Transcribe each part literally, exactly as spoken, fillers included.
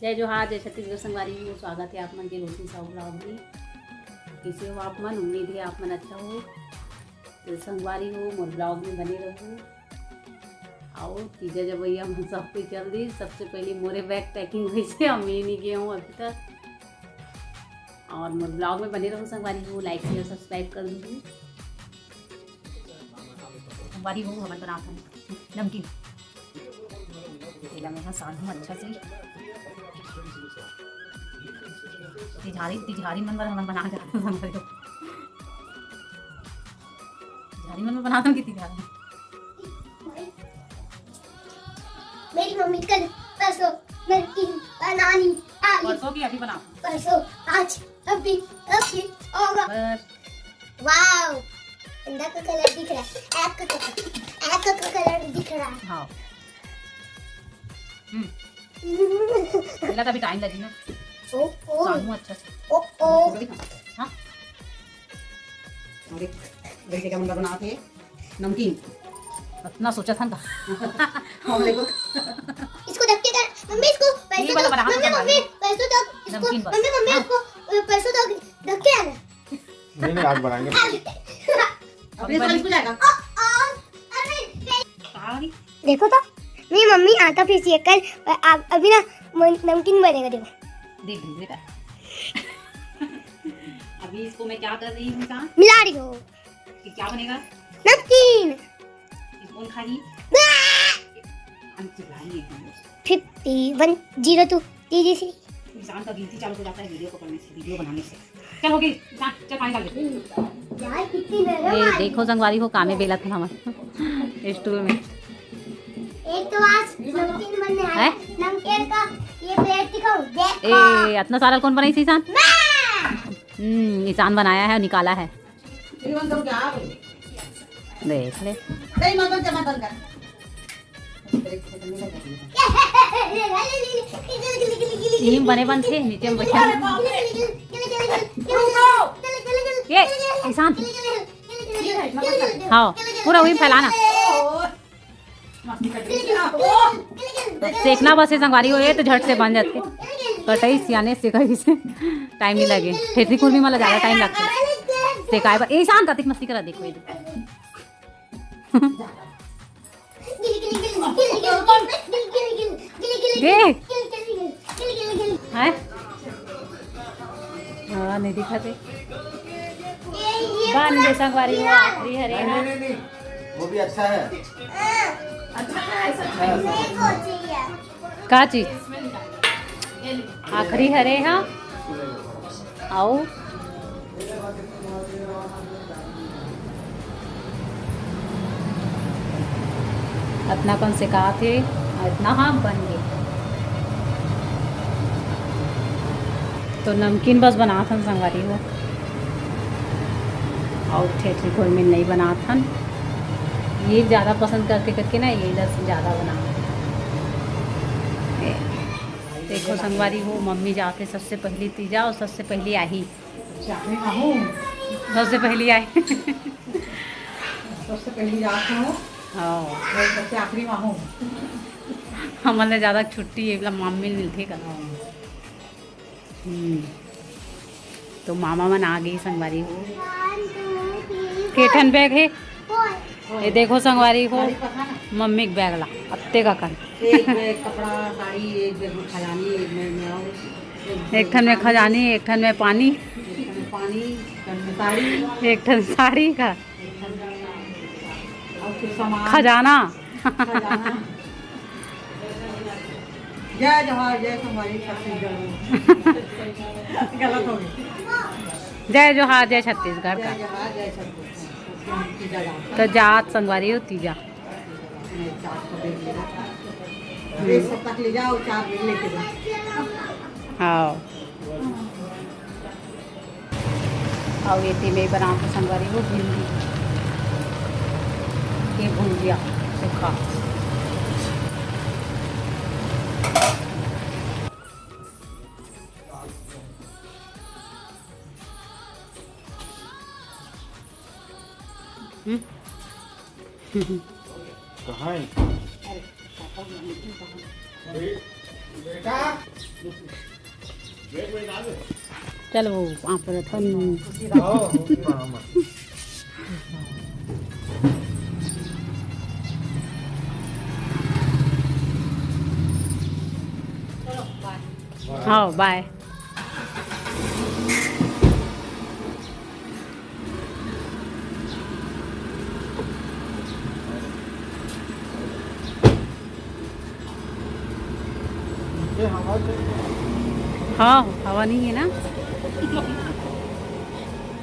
जय जोहार, जय छत्तीसगढ़ संगवारी हो, स्वागत हे आप मन के रोशनी साहू vlog में। कइसे हो आप मन? उम्मीद हे आप मन अच्छा हो। तो संगवारी हो, मोर vlog में बने रहू। अउ तीजा जवइया मन सब कोई चल दी, सबसे पहले मोरे bag packing होइसे, अउ मैं नहीं गए हूँ अभी तक। अउ मोर vlog में बने रहू संगवारी हो, like, share, subscribe कर दू। संगवारी हो, हमन बनात हन नमकीन। तेला मैं हा सानहूँ अच्छा से। तिजहारी, तिजहारी मन बर हमन बना के रखथन संगवारी हो। तिजहारी मन बर बनात हन कि तिजहारी? मेरी मम्मी कल परसों नमकीन बनानी आ गई। परसों की अभी बना। परसों, आज, अभी, अभी होगा। बस। वाओ, अंडा का कलर दिख रहा है, एग का कलर, एग का कलर दिख रहा है। हाँ। हम्म। मिला तो अभी टाइम लगी ना। ओ, ओ। सानू अच्छा से। ओ, ओ। हाँ। अरे, वैसे क्या बंदा बनाते हैं? नमकीन। इतना सोचा था ना। हाँ, देखो। इसको ढक के कर, मम्मी इसको पैसों दो, मम्मी, मम्मी पैसों दो, इसको, नमकीन बस। मम्मी, मम्मी हाँ। इसको, अ, पैसों दो, ढक के आना। नहीं, नहीं, आज बनाएंगे। अभी तो इसको जाएगा। देखो तो, मेरी मम्मी आटा पीसी है कल, और आप अभी ना मन-, नमकीन बनेगा, देखो। देख ली बेटा। अभी इसको मैं क्या कर रही हूँ, मिला रही हूँ। कि क्या बनेगा? नमकीन। कौन खाई? Fifty one zero two TGC. इंसान का गिनती चालू हो जाता है वीडियो को करने से, वीडियो बनाने से। चल, हो गई, जा, चल, पानी डाल दे। यार, कितनी नरम ये आ रही देखो, है। संगवारी हो, कामे बेला था हमारे स्टूल में। एक तो आज नमकीन बनने आया है? नमकीन का ये प्लेट दिखाऊं, देखो। ए, इतना सारा कौन बनाई थी, ईशान? मैं। हम्म, ईशान बनाया है और निकाला है। देख ले। टीम बने बन थे, नीचे में बैठा। ये, ईशान। हाँ, पूरा वही फैलाना। सेकना बस हे संगवारी हो, ये तो झट से बन जाथे। कटई सियाने सेकई से टाइम नहीं लगे। ठेठरी खुरमी मला ज्यादा टाइम लगथे सेकाय बर। ईशान कतिक मस्ती करा, देखो ये। देख। हैं? हाँ, नहीं दिखाते। बन गे संगवारी हो, आखिरी हरे नहीं, ना। नहीं, नहीं, नहीं। वो भी अच्छा है। का चीज? आखिरी हरे हा। अउ अतना कन सेकात हे, अउ अतना हा बन गे। तो नमकीन बस बनात हन संगवारी हो, अउ ठेठरी खुरमी नहीं बनात हन। ये ज्यादा पसंद करथे करके ना, ये इधर से ज्यादा बनात हन। देखो संगवारी हो, मम्मी जाथे सबसे पहली तीजा अउ सबसे पहली आही। सबसे पहली आही। सबसे पहली जात हूँ। हाँ। मैं सबसे आखिरी में हूँ। हमन ले ज्यादा छुट्टी ये वाला मम्मी मिलथे का। हाँ। हम्म। तो मामा मन आ गे संगवारी हो। के ठन बैग हे? ये देखो संगवारी हो, मम्मी के बैग ला, अत्ते का कन। एक बैग कपड़ा, साड़ी, एक बैग खजानी, एक बैग में और एक ठन में खजानी, एक ठन में पानी, एक ठन में पानी, एक ठन में साड़ी, एक ठन साड़ी का। और कुछ सामान। खजाना। खजाना। जय जोहार, जय संगवारी, छत्तीसगढ़। गलत हो गई। जय जोहार, जय छत्तीसगढ़ का। जय जोहार, जय छत्तीसगढ़। तो जात संगवारी हो तीजा। एक सप्ताह के लिए जाओ, चार दिन लेके जाओ। हाँ। अउ एती में बनात हंव संगवारी हो भिंडी के भुंजिया सूखा। हम्म। कहाँ है? अरे, पापा, मम्मी, कहाँ? चल वो वहाँ पर अपन हाँ, बाय। हाँ, हवा नहीं है ना।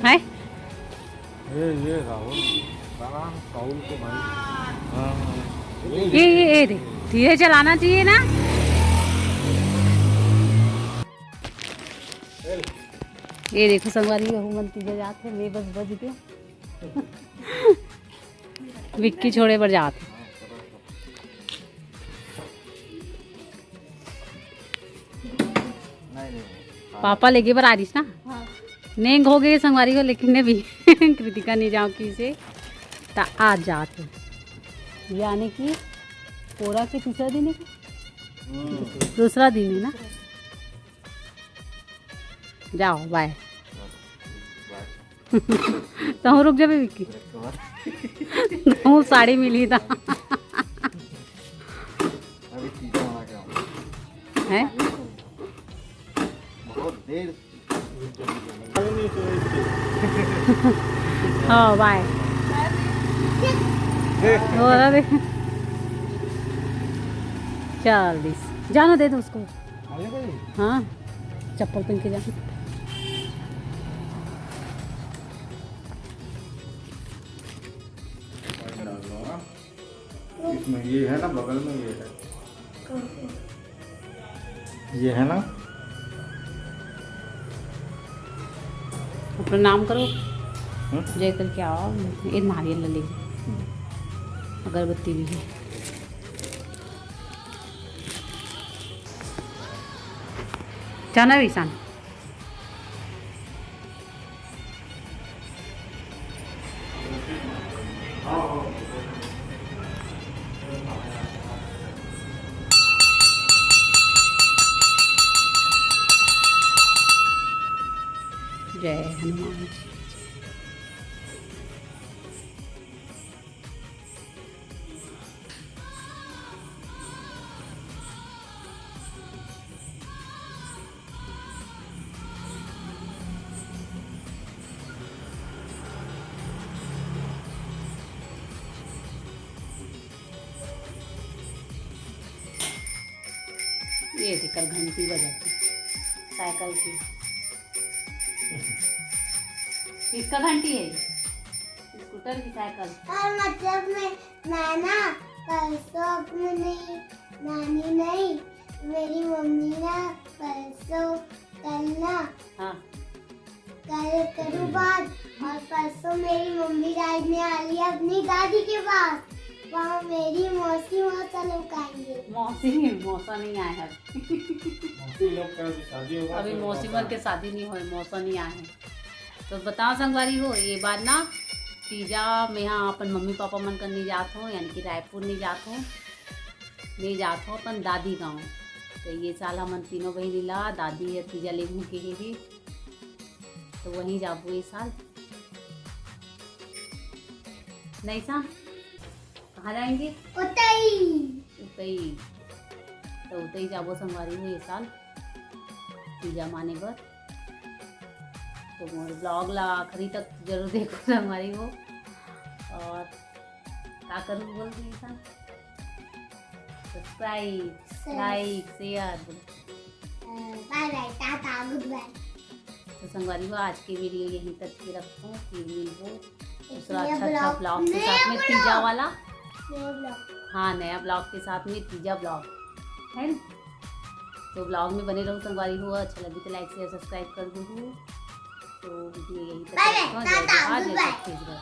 है? ये, ये राहुल, राहुल को भाई। हाँ, हाँ। ये, ये, ये देख, धीरे चलाना चाहिए ना। ये देखो संगवारी, यहू मन तीजा जात हे, मैं बस बच गया। विक्की छोड़े बर जात हे। पापा लेगे बर आ रहीस ना। हाँ। नेंग हो गए संगवारी हो, लेकिन ने भी कृतिका नहीं जाओ कि से ता आज जात हे। यानी कि पोरा के तीसरा दिन है कि? दूसरा दिन है ना। जाओ, बाय। तहूँ रुक जाबे विक्की। तहूँ साड़ी मिली था। अभी तीजा बना के आऊँ। हैं? बहुत देर। हाँ, बाय। हो रहा देख। चल दिस। जाना दे दो उसको। हाँ, चप्पल पहन के जा। इसमें ये है ना, बगल में ये है। ये है ना? प्रणाम करो। हम्म? जय करके आओ। ये नारियल ले लीजिए। अगरबत्ती भी है। जाना विशान। जय हनुमान जी। ये देखकर घंटी बजाती साइकिल की। किसका घंटी है? स्कूटर की साइकिल। और मतलब मैं, मैं ना परसों अपने नहीं, नानी नहीं, मेरी मम्मी ना परसों, कल ना, हाँ। कल करूँ बात। और परसों मेरी मम्मी राइड में आ रही है अपनी दादी के पास। वहाँ मेरी मौसी मौसा लोग आएंगे। मौसी, मौसा नहीं आए हैं। मौसी लोग का अभी शादी होगा, अभी फिर मौसी मौसा। मन के शादी नहीं होए, मौसा नहीं आए हैं। तो बताओ संगवारी हो, ये बार ना तीजा में यहाँ अपन मम्मी पापा मन कर नहीं जात हो, यानी कि रायपुर नहीं जात हो, नहीं जात हो अपन दादी गाँव। तो ये साल हमन तीनों बहिनी ला दादी या तीजा लेगहूँ के ही, तो वहीं जाबो ये साल। नहीं सा? कहाँ जाएंगे? उतई। उतई। तो उतई जाबो संगवारी हो ये साल तीजा माने बर। तो मोर vlog ला आखिरी तक जरूर देखो संगवारी हो। और का करूँ बोल रही था? Subscribe, subscribe। Like, share बोलो। अ, bye bye, Tata, good bye। तो संगवारी हो, आज के video यहीं तक के रखो, फिर मिलबो एक दूसरा नया अच्छा अच्छा vlog, vlog के नया साथ में, vlog। तीजा वाला। नया vlog। हाँ, नया vlog के साथ में, तीजा vlog, है ना? तो vlog में बने रहो संगवारी हो, अच्छा लगे तो like, share, subscribe कर दो। तो video यहीं तक bye bye, रखो, जय टाटा, जोहार, good जय bye। छत्तीसगढ़।